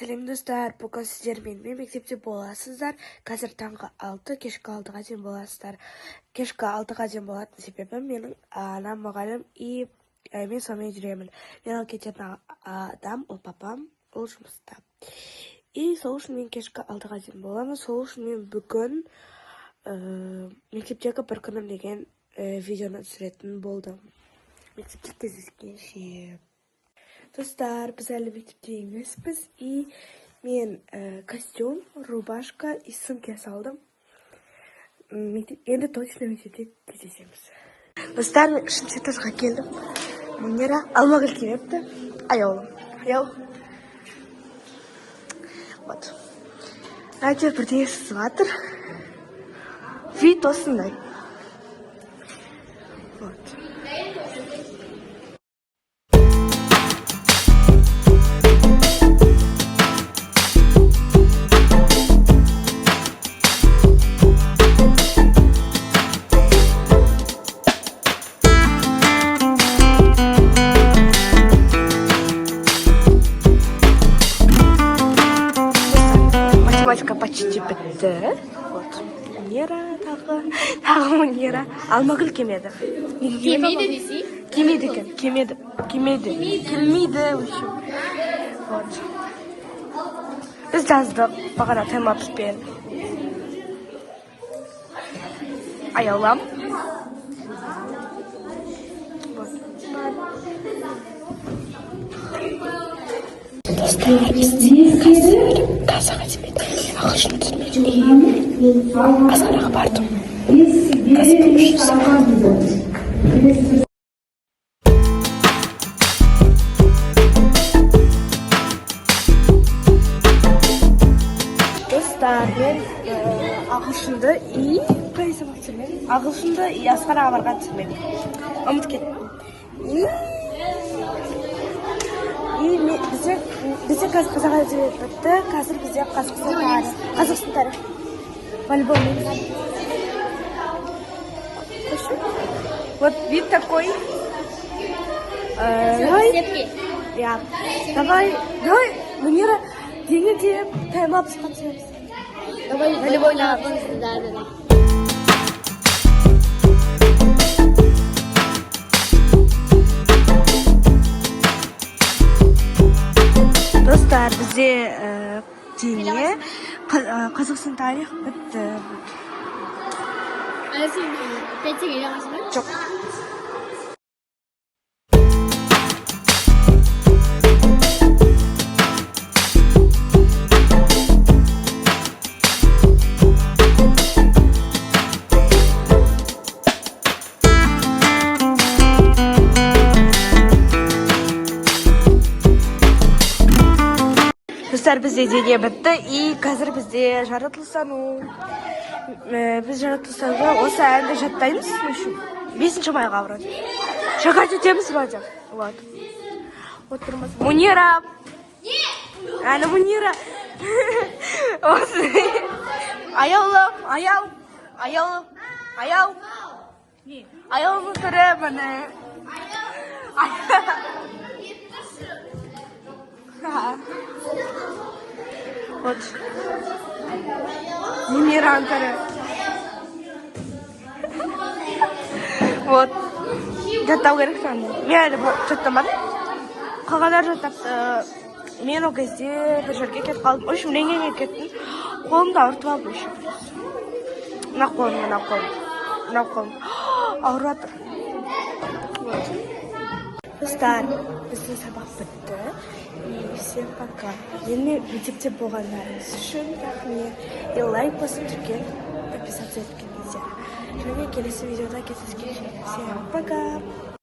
Сәлем, достар! Бүгін сіздер менімен мектепте боласыздар. Қазір таңғы 6, кешкі 6-ға дейін боласыздар. Кешкі 6-ға дейін болатын себебі менің анам мұғалім, и мен сонымен жүремін. Мен алып кететін адам ол папам, ол жұмыста. И сол үшін мен кешкі 6-ға дейін боламын. Сол үшін мен бүгін мектептегі бір күнім деген видеоны түсіретін болдым. Мектепте кездескенше. Достар, біз әлі мектепте емеспіз, и мен костюм, рубашка и сумка салдым. Енді точно мектепте кездесеміз. Достар, мен үшінші этажға келдім. Мунира, Алмагүл келіпті. Аяулым. Аяу. Вот. Әйтеуір бірдеңе сызып жатыр. Вид осындай. Вот. Математика почти бітті. Вот. Мунира тағы, тағы Мунира. Алмагүл келмеді. Неге Келмейді десей? Келмейді екен, келмеді. Келмейді. Келмейді, в общем. Вот. Біз жаздық бағана таймлапспен. Аяулам. Вот. Достар, бізде қазір қазақ әдебиеті, ағылшын тілі и асханаға бардым. Қазір үшінші сабақ. Достар, мен ағылшынды и қай сабақ түсірмедім? Ағылшынды и асханаға барған түсірмедім. Ұмытып кеттім. И бізде қазір қазақ әдебиеті бітті, қазір бізде Қазақстан тарихы. Қазақстан тарихы. Волейбол. Вот вид такой. Давай. Сетки. Я. Давай, давай, Мунира, дене деп таймлапсқа түсеміз. Давай волейбол ойнап. Да. Достар, бізде дене, Қазақстан тарих бітті. А сен 5 теңге аласың ба? Жоқ. Достар, бізде дене бітті, и қазір бізде жаратылыстану. Біз жаратылыстануда осы әнді жаттаймыз, в общем, 5 майға вроде. Шагать етеміз вроде. Вот. Отырмыз. Мунира! Әні Мунира! Осы. Аяулым, аяу, аяу, аяу. Аяулымның түрі міне. Вот. Мунираның түрі. Вот. Жаттау керек саған. Мен әлі жаттамадым. Қалғандар жаттапты. Мен ол кезде бір жерге кетіп қалдым. В общем, рентгенге кеттім. Қолымды ауыртып алып еще. Мына қолым, мына қолым. Мына қолым. Ауырып жатыр. Вот. Достар, біздің сабақ бітті. И всем пока. Менімен мектепте болғандарыңыз үшін рахмет. И лайк басып, тіркеліп, подписаться еткеніңіздер. Және келесі видеода кездескенше. Всем пока!